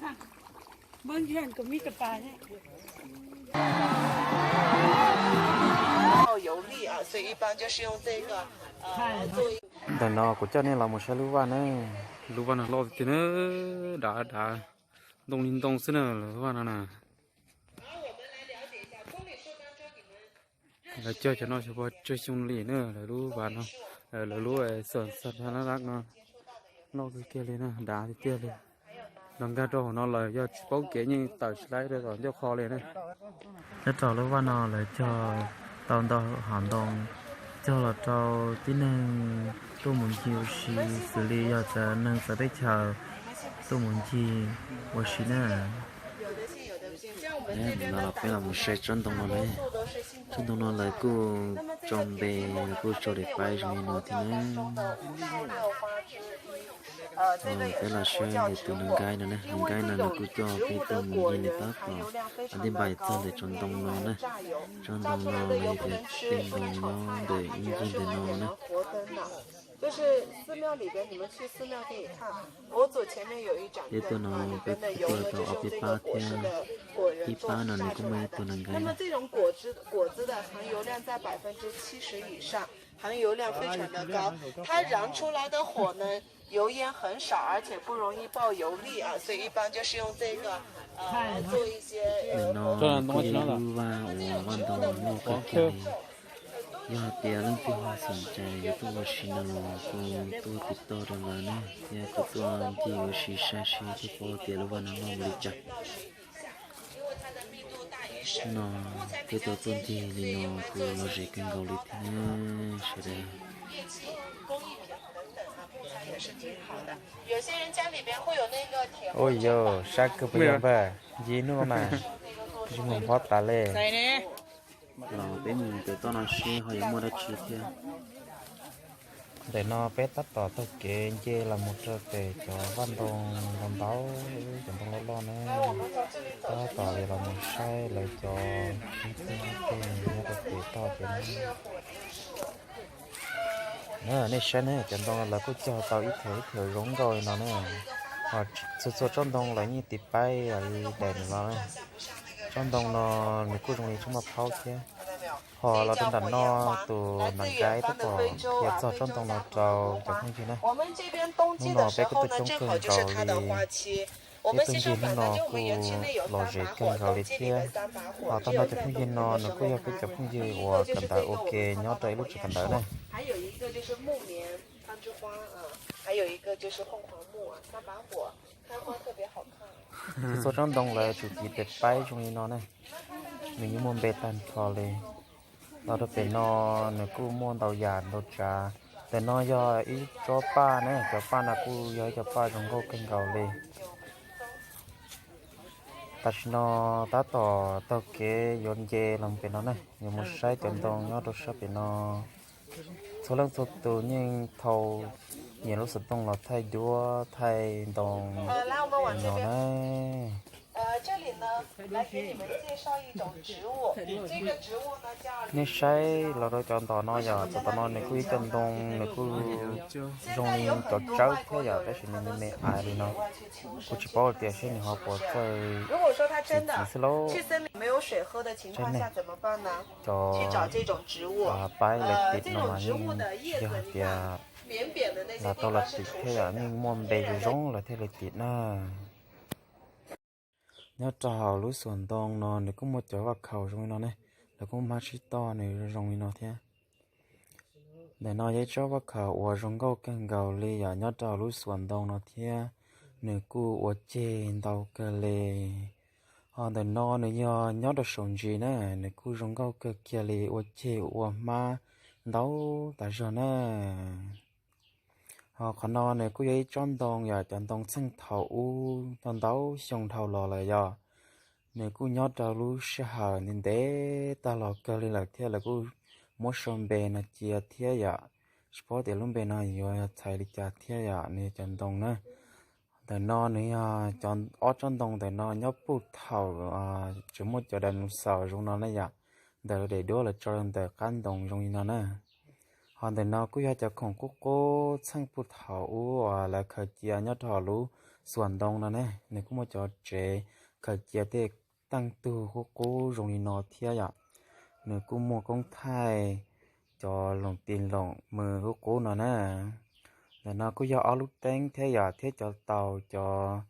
Ntawm no kuv coj nej los mus saib lub vaj na. Lub vaj no loj tiag tiag na, dav dav, ntoo li ntoo xwb na, lub vaj no na. Lawv cog cov no xyov puas tsawg xyoo li na, lawv lub vaj no, lawv lub xa xa da lab lab no loj kawg kiag li na, dav tiag tiag li. Los nkag rau hauv no lawm yog tsis paub kev yeej tawm tsis laib rau tom ncauj qho li na. Nyob rau lub vaj no lawv cog tau ntau hav ntoo, cog los rau tib neeg tuaj mus ncig ua si, xws li yog cov neeg txawv teb chaws tuaj mus ncig ua si na. Nim no los peb los mus saib tsob ntoo no na. Tsob ntoo no lawv kuj tso npe, lawv kuj tso daim paib zoo li no thiab na. Peb los saib ntawm tus nees nkaib no na, nees nkaib no nws kuj coj peb tuaj mus ncig li tab tom ntij npaim txog ntawm tsob ntoo no na. Tsob ntoo no yog tias tej ntoo nyob ntawm ib ncig ntawm no na. 就是寺庙里边，你们去寺庙可以看，佛祖前面有一盏灯，Peb tuaj no peb tuaj tau ob peb pab thiab, ib pab no nws kuj muaj ib tug nees nkaib. 那么这种果子，果子的含油量在百分之七十以上，含油量非常的高。它燃出来的火呢，油烟很少，而且不容易爆油粒啊，所以一般就是用这个呃做一些。Ntawm no kuj yog ib lub vaj uas vaj ntoo loj kawg kiag li. Yog hais tias leej twg ho xom cai yuav tuaj ua si no los kuj tuaj tiv toj rau lawv na, thiab kuj tuaj ncig ua si saib seb thiaj paub tias lub vaj no loj npaum li cas. No peb tau tuaj ncig li no kuj lom zem kawg nkaus li thiab sawv daws. Ua yog sab kawg puas yog npawg, ncig hnub no mas ntsej muag nphob tas li. Los peb mus pem toj no seb ho yuav muaj dab tsi thiab. Ntawm no peb tab tom taug kev nce los mus rau pem cov vaj ntoo ntau ntau, cov ntoo loj loj na. Tab tom los mus saib lawv cov ib teg ib teg nyob rau pem toj kev na. Nej saib ne, cov ntoo no lawv kuj cog tau ib thaum ib thaum zoo nkauj li no ne. Txhua txhua tsob ntoo lawv yeej tiv paib li daim no. Tsob ntoo no nws kuj zoo li tsob maj phaub thiab. Ho los rau nram no, tus nram nkaib tab tom qhia txog tsob ntoo no rau cov phooj ywg na. Hnub no peb kuj tuaj coob kawg nkaus li. Peb tuaj ncig hnub no kuj lom zem kawg nkaus li thiab. Ho tag nrho cov phooj ywg no nws kuj yog peb cov phooj ywg uas kawm ntawv ua ke nyob rau ib lub tsev kawm ntawv na. Txhua txhua tsob ntoo lawv tsum tiv tes paib zoo li no ne, nws yeej muaj npe tag nrho li. Los rau pem no nws kuj muaj ntau yam ntau tsav. Ntawm no yog ib tsob paj ne, cov paj no kuj yog ib co paj zoo nkauj kawg nkaus li. Tam sim no tab tom taug kev yuav nce los pem no ne, yuav mus saib cov ntoo nyob rau sab pem no. Txhua leej txhua tus yeej thau nyias lub xov tooj los thaij duab thaij ntoo no na. Nej saib los rau cov ntoo no yom, cov ntoo no nws kuj ib co ntoo, nws kuj zoo li cov tsawb thiab yom, tab sis nws me me ais li no. Kuj tsis paub tias seb nws ho puas txawj txiv txiv xwb lauj. Tseeb ne, cov paib lawv tim no mas yeej tsis yog hais tias lam tau lam tim thiab yom, yeej muaj npe zoo zoo lawm thiaj li tim na. Nyob rau hauv lub xuas ntoo no nws kuj muaj cov vaj khaum zoo li no ne, lawv kuj hmab sib toj nws zoo li no thiab. Ntawm no yog ib tsob vaj khaum uas zoo nkauj kawg nkaus li yom, nyob rau hauv lub xuas ntoo no thiab, nws kuj ua ceg ntau kawg li. Ho ntawm no nws yog nyob rau saum ntsis na, nws kuj zoo nkauj kawg kiag li, ua ceg ua hmab ntau tas zog na. Ho qhov no nws kuj yog ib tsob ntoo yom, cov ntoo txheej thaum ub ntau ntau xyoo dhau los lawm yom. Nws kuj nyob rau lub sij hawm ntev ntev tag los kawg li lawm thiab lawv kuj muab sau npe no cia thiab yom. Tsis paub tias lub npe no yuav txhais li cas thiab yom, nws yog cov ntoo na. Ntawm no nws yog cov ob tsob ntoo ntawm no nyob puag thaum tseem muaj cov dinosaur zoo no na yom, ntawm daim duab lawv tso ntawm qab ntoo zoo li no na. Ho ntawm no kuj yog cov khoom qub qub txheej puag thaum ub uas lawv khaws cia nyob rau hauv lub Xuam Ntoo no ne, nws kuj muaj cov tsev khaws cia tej teej tug qub qub zoo li no thiab yom. Nws kuj muaj koob thaij cov loos tis loos mws qub qub no na. Ntawm no kuj yog ob lub teeb thiab yom, thiab cov taus cov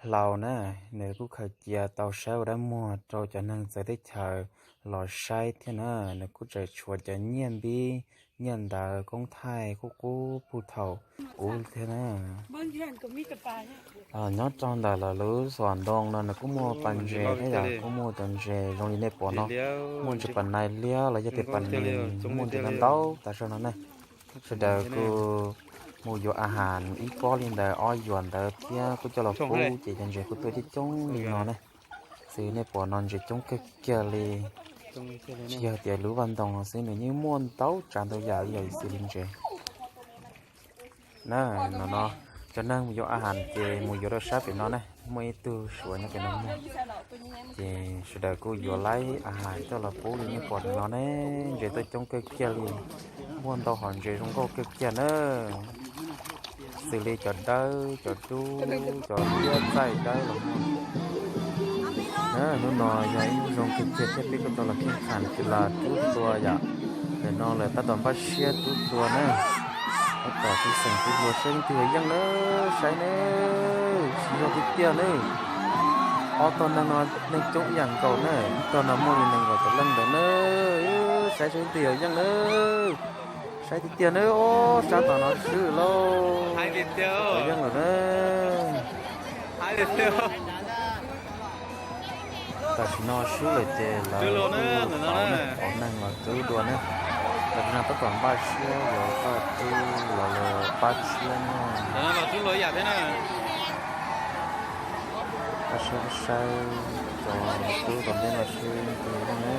hlau na. Nws kuj khaws cia tau saib ua dab muag rau cov neeg txawv teb chaws los saib thiab na. Nws kuj tseem tshuav cov nyiaj npib nyiaj ntawv koob thaij qub qub puag thaum ub thiab na. Nyob rau ntawm lawv lub Xuam Ntoo no nws kuj muaj pas ntses thiab yom, kuj muaj cov ntses zoo li nej pom no, muaj ntses pas nais liab los yog tias pas nais, muaj ntses ntau ntau tas zog no ne. Sawv daws kuj mus yuav a has ib pob li ntawd ob yuam ntawd thiab kuj coj los pub ces cov ntses kuj tuaj coob coob li no ne. Xws nej pom no ntses coob kawg kiag li. Tsis yog tias lub vaj ntoo no xwb, nws yeej muaj ntau tsav ntau yam li yog xws li ntses na. No no, cov neeg mus yuav a has ces mus yuav rau sab pem no ne, muaj ib tug Suav nyob pem no muag. Ces sawv daws kuj yuav laib a has coj los pub li nej pom no ne. Ntses tuaj coob kawg kiag li, muaj ntau hom ntses zoo nkauj kawg kiag na. Xws li cov dawb, cov dub, cov liab txaij dawb los muaj. Hnub no yog ib hnub zoo kawg kiag thiab peb kuj tau los kheej kham kis las rub hlua yom. Ntawm no lawv tab tom npaj siab rub hlua na. Tab tom pib xeem rub hlua saib leej twg yuav yeej na, saib na. Siv zog tiag tiag na. Ob tog neeg no neeg coob ib yam nkaus na, ib tog no muaj li nees nkaum tawm leej ntawd na. Saib saib leej twg yuav yeej na. Saib tiag tiag na, ob sab tom no swb lauj. Yeej lawm na. Tam sim no swb lawm ces lawv kuj pauv neeg los rub dua ne. Tam sim no tab tom npaj siab yuav tau rub los lawv pab tshiab na. Pab saib, pab saib cov rub tom ntej no seb leej twg yeej na.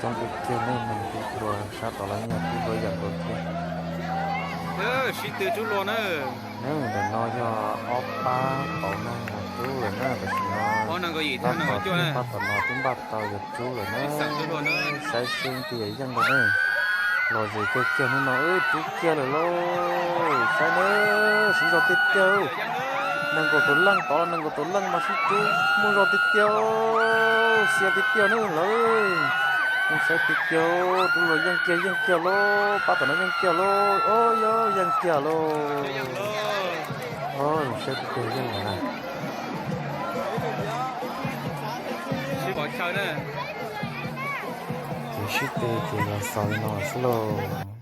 Coob tiag tiag ne, neeg rub hlua sab tod los yeej rub hlua ib yam nkaus thiab. Sib tw rub hlua na. Ntawm no yog ob pab pauv neeg los rub lawm na, tam sim no tab tom pab tom no twb npaj tau yuav rub lawm na. Saib seb leej twg yuav yeej ntag ne. Lom zem kawg kiag hnub no wb rub kiag lawm lauj. Saib na, siv zog tiag tiag. Nees nkaum tawm leej tod, nees nkaum tawm leej mas sib rub muaj zog tiag tiag. Xiab tiag tiag na lawm. Saib tiag tiag, rub los yeej kiag yeej kiag lauj, pab tom no yeej kiag lauj, o yog yeej kiag lauj. Saib tiag tiag yeej lawm na. Ces sib tw ces los xaus li no xwb lauj.